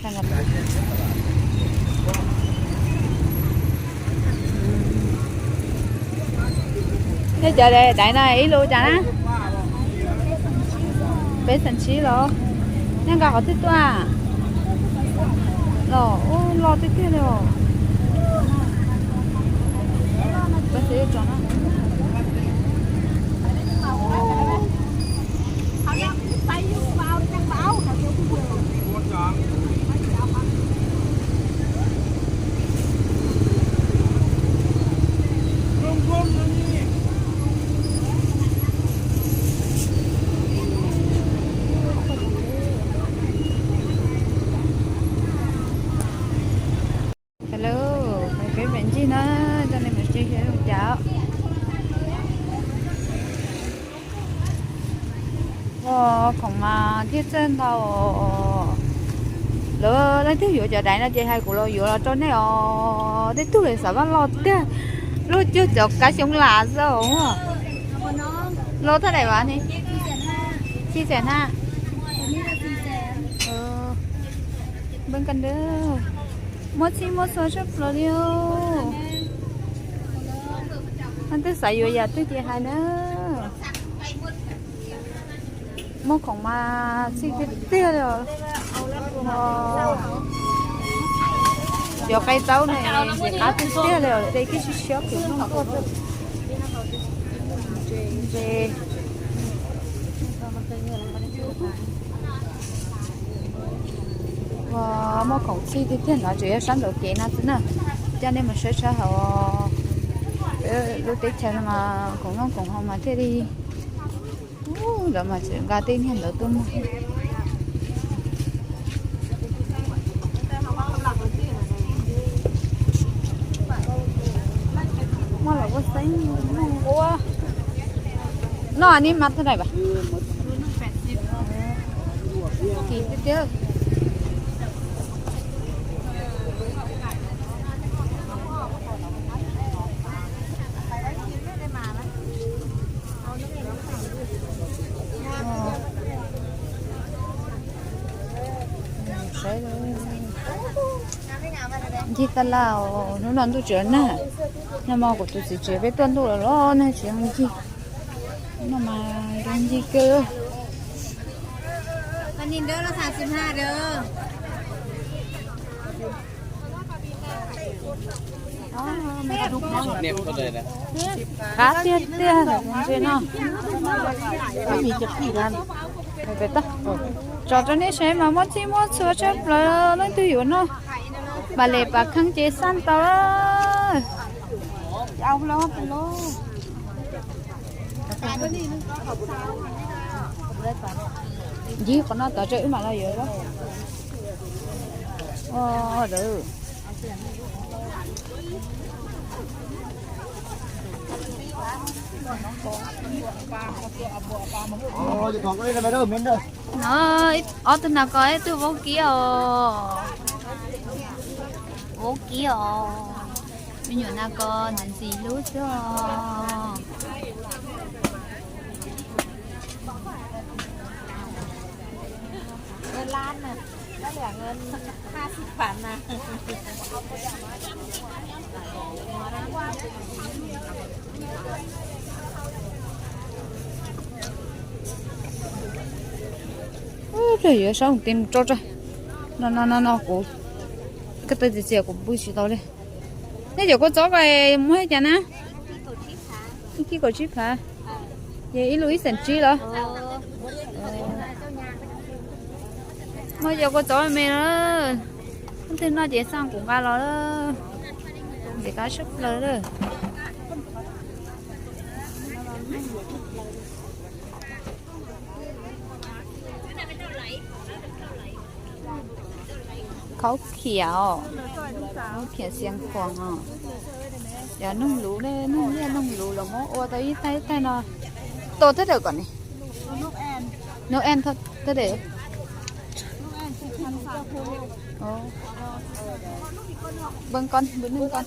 Thiab cov daiv no ib lus cas na? Peb xees tsib los? Nej nqa qhov twg tuaj? Los loj tiag tiag li os. Hello, peb pem ncig na, coj nej mus saib zoo cas. Ua khoom mas thiaj txawj ntau. Lawv leej twg yuav cov daiv no ces hais kuv los yuav los rau nej os. Tej tug xav vaj loj tiag, luaj cuag cov kab xyoob lam xwb os. Loj thaj dais vas ne? Txij xees na. Npeb ka nab, muaj txhij muaj txhua tshaj plaws li. Leej twg xav yuav yam twg ces hais na. Muaj khoom mas txhij tiag tiag li os. Cov qe taub ne, qab tiag tiag li os, de kiag siab siab kuv noj tuaj. Ntse. Muaj khoom txhij tiag tiag no tseem yog sab nraud kev no xwb na. Coj nej mus saib sab hauv lub teb chaws no mas khoom noj khoom haus mas thiaj li, lawv mas tseem nqa tej niag ntawd tuaj muag. Muaj los ua xeeb, muaj ua. Noj ni mas thaj dais vas. Kim tiag tiag. Ncig tab laj, hnub no ntuj tsis nag. Nag hmo kuv tus txiv tsev peb tuaj ntuj los los nag tsis ncig. Hnub no mas ntuj ncig kawg. Qab tiag tiag ntses no. Tso rau nej saib mas muaj txhij muaj txhua tshaj plaws, leej twg yuav noj mas les pas kheej ces xaj tau. Ncig qhov no tod tso wb mam los yuav. No, ob tug nas kos ib tug vaub kib os. Vaub kib os. Me nyuam nas kos ntxim ntxim hlub xwb os. Ub, yuav saib mus ti mus rau tso. No no no no kuv, koj tau txias txias kuv pw tsis tau li. Nej cov kua txob ko muag li cas na? Ib kib kaum tsib phav. Ces ib lub ib xees tsib los? Muaj cov kua txob me me no. Leej twg noj ces xaj kuv nqa los. Ntxim qab tshaj plaws lawm. Khaub khiam os, khaub khiam Xiav Khuam os. Cov noog luv, noog liaj noog luv los muab ua tau ib taig ib taig no. Tuaj thawj daim ko ne. Noel thawj daim. Npawb ko, npawb neeg ko.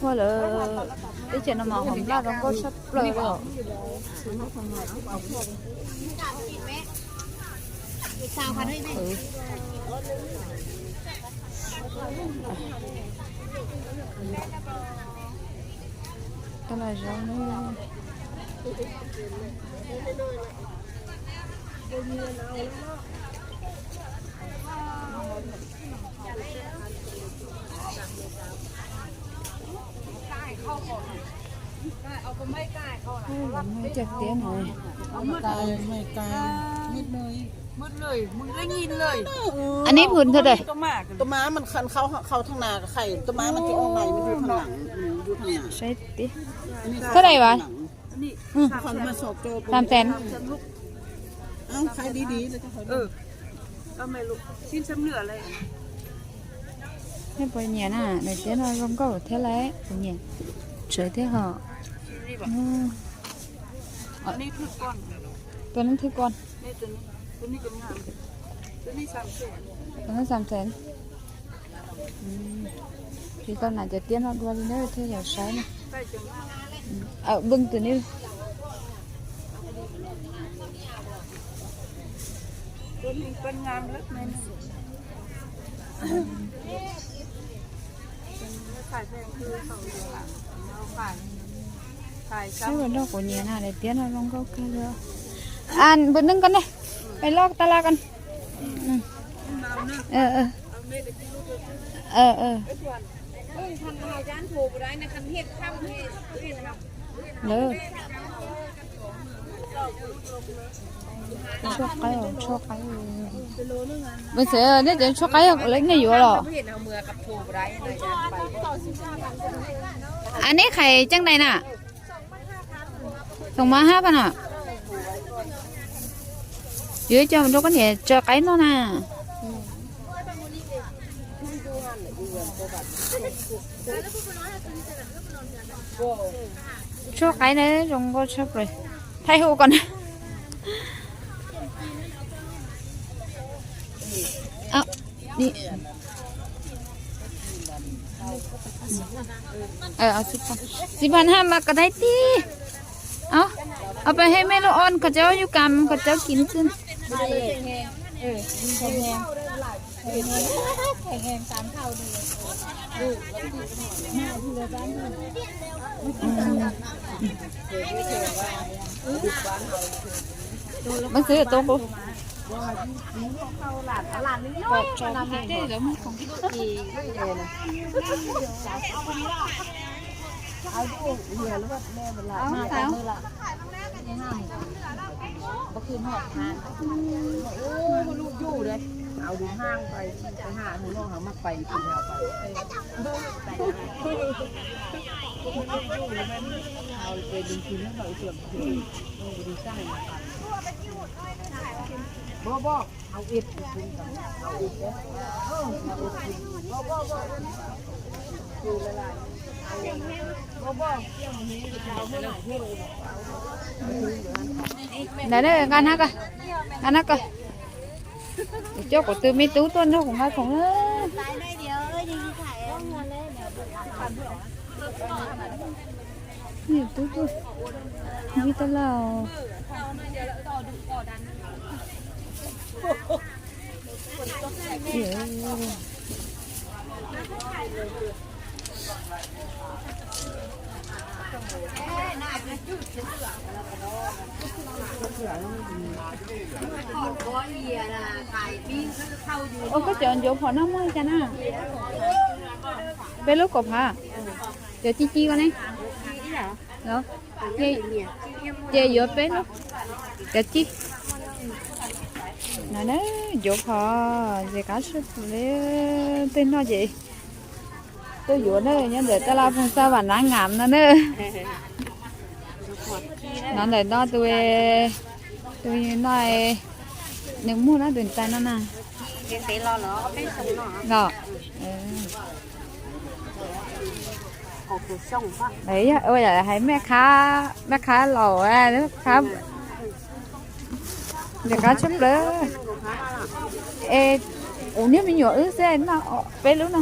Ua lawm, teb chaws no mas hom laj zoo nkauj tshaj plaws li. Tab laj zoo na. Cov tiab no,อันนี้ผืนเท่าไหร่? ตัวม้ามันคันเข้าเข้าทางหน้ากับไข่ ตัวม้ามันจะออกในมันอยู่ทางหลัง อืมอยู่ทางหน้า ใช่ติ เท่าไหร่วะ? อืมเขามาสอบโจทย์ สามแสน เอ้าขายดีๆเลยเจ้าของ เออ ก็ไม่รู้ชิ้นสำเร็จอะไร Thiab puas nyiam na, daim tiab no zoo nkauj thiab lauj, puas nyiam? Tsawv thiab hos. Tus neeg thwj koj. Tus neeg xam xees. Tsis tau nam cov tiab no dua li na thiaj yog saib na. Bej tus ni. Saib ua nrog kuv nyiam na, daim tiab no zoo nkauj kawg li. Npus neej koj ne, peb loj tas laj koj. Tshuaj qaib, tshuaj qaib. Peb xav nej cov tshuaj qaib lawv nej yuav los? Aneb qhais caj dais na. Xoom mas hab pas no. Yuav ib co rau koj niam tso qaib noj na. Tshuaj qaib na, zoo nkauj tshaj plaws. Thaij hu koj na. Xis pas hab mas koj thaij tib. Au peb hej mej lub o koj cov yug kam koj cov kim xwb. Mas xwb tau kuv. Ntawm na, nqa na koj, nqa na koj. Kuv coj kuv tus me tub tuaj nrog kuv nqa khoom na. Tub tuaj, vij tab laj. Ua koj cov ncuav phom no muaj li cas na? Peb lub kaum phav. Cov ci ci ko ne? Ces yuav peb lub. Cov ci no na, ncuav phom ces qab sab li. Tej no ces tuaj yuav na, nyob ntawm tab laj Phoos Xaj Vam Nab Ngam no na. No ntawm no tus, tus no nws muag no tus tais no na. Los, yog hais mej qhab, mej qhab laus, qhab, qab tshaj plaws. Es kuv niag me nyuam wb xwb noj peb lub no.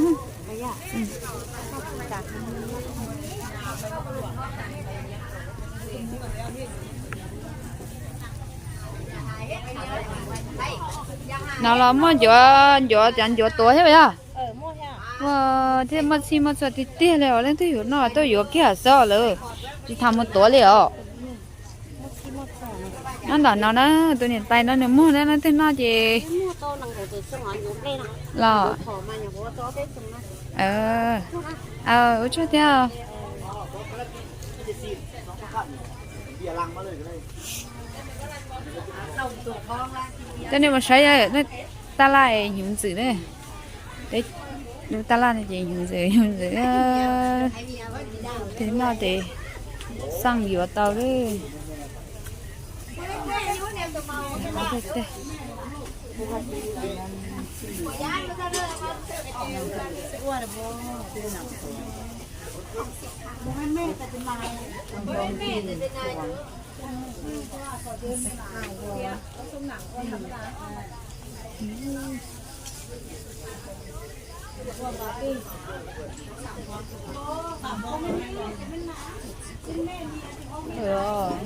No los muaj ncuav, ncuav cov ncuav tuav thiab yog? Ua thiab muaj txhij muaj txhua tiag tiag li os, leej twg yuav noj tuaj yuav kiag xwb lawm, tsis tas mus tuav li os. Nyob ntawm no na, tus niam tais no nws muag na, leej twg noj ces los. Ua tsaug thiab. Coj nej mus saib, tab laj hnyuv ntxwm na. Lub tab laj no ces hnyuv ntxwm, hnyuv ntxwm. Tes noj tes xaj yuav tau lawm.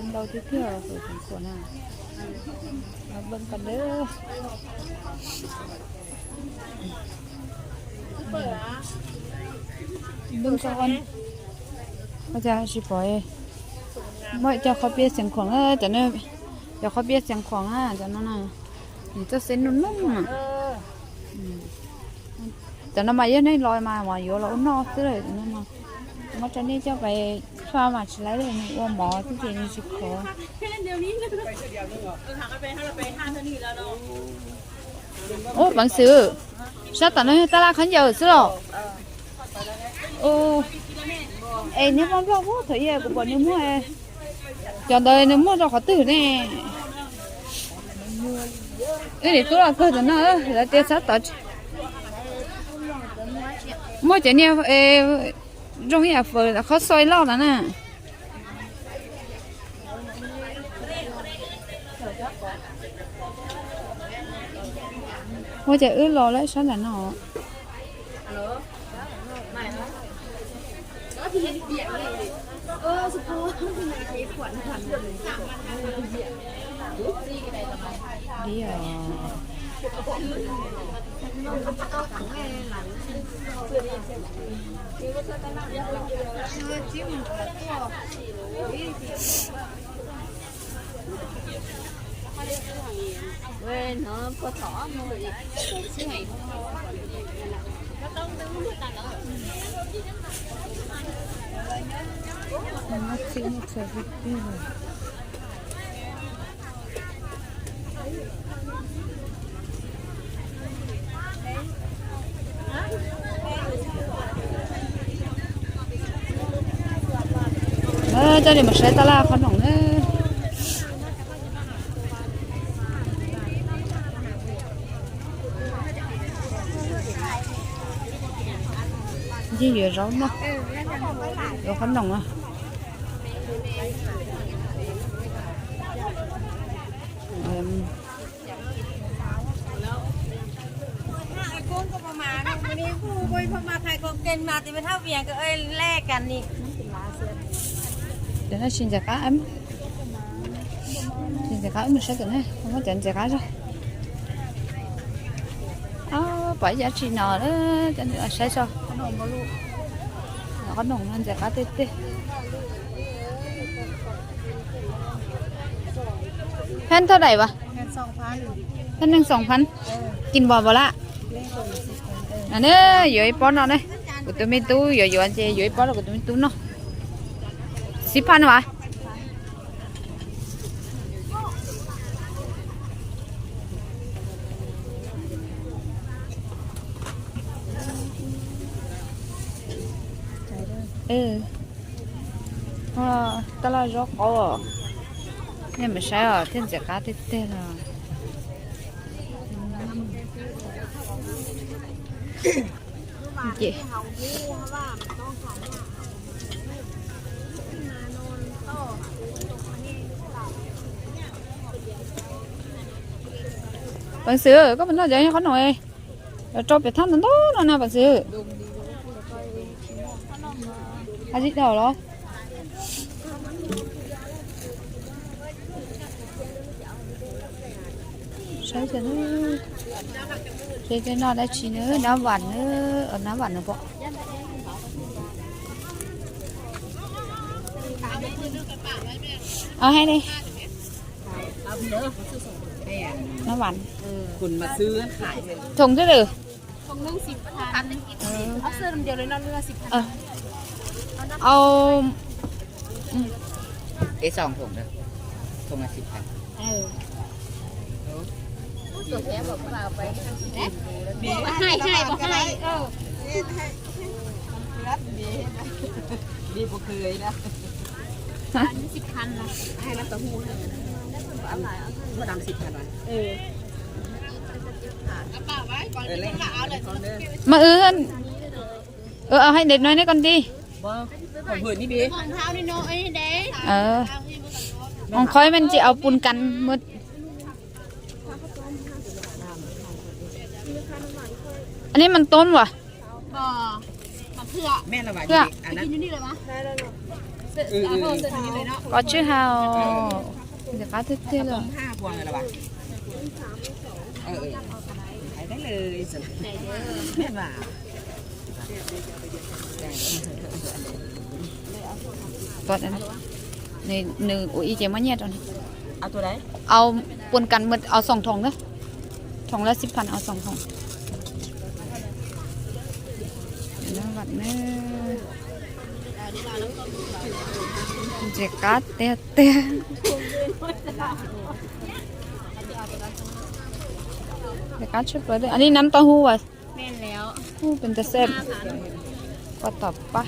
Ntau tiag tiag, no beej pas dawb. Beej tsis pom. Muaj cov qhov pias xeev khuam, cov qhov pias xeev khuam cov no na, nws txoj xeeb nub nub. Cov no mas yog nej los mas mas yuav los ua noj xwb lawm, cov no mas muab rau nej coj pais txhua mas tsis laib li, nws ua mov xwb ces nws tsis khov. Ub, peev xwm, sab tom no yog tab laj khaub ncaws xwb los? Es niag poj nplog ub, thaum ub kuv pom nws muag, cov ntawd nws muag rau qhov twg ne? Wb niam tub los kawg tom no, lawv tias sab tod muag cov niag zoo ib yam fawm qhob xoi loj no na. Ua cas wb los lawm sab nram no. Coj nej mus saib tab laj qhob noom na. Yeej yuav zaub noj, yuav qhob noom. Cov no tsis ntxim qab, tsis ntxim qab, wb mus saib tom ne, muab cov ntxim qab zog. Pom ib yam tsis no, cov saib so, qhob noom no ntxim qab tiag tiag. Pheej thaj daim vas, pheej neeg xoom phan, kis npos npos lawm. Ne, yuav ib pob no ne, kuv tus me tub yuav yuav ces yuav ib pob rau kuv tus me tub noj. Xib phaj no as. Tab laj zaub qaub, nej mus saib os, thiaj ntxim qab tiag tiag los. Ces peev xwm, koj puas noj cov qhob noom rau pem thaj ntau ntau no na peev xwm? Qab zib dhau los. Saib seb noj dab tsi na, nab vam na, nab vam na pom. Hais li, nab vam. Thùng thế nào? Au. Cái sòng thùng đó. Thùng là xịt thành. Mas ư, ư, hais đệt nói neb con đi. Hos khoib men tsis au pun kan mượt. Aneb mas toob as. Pov tswb hau. Ntxim qab tiag tiag li. Nws ua ib ce muab nyiaj rau. Au pun kan mượt au xoom thoom na. Thoom la xib phas au xoom thoom. Ntxim qab tiag tiag. Ntxim qab tshaj plaws. Aneb nab tau hu as. Pes ntawd xwb. Koj tom pab.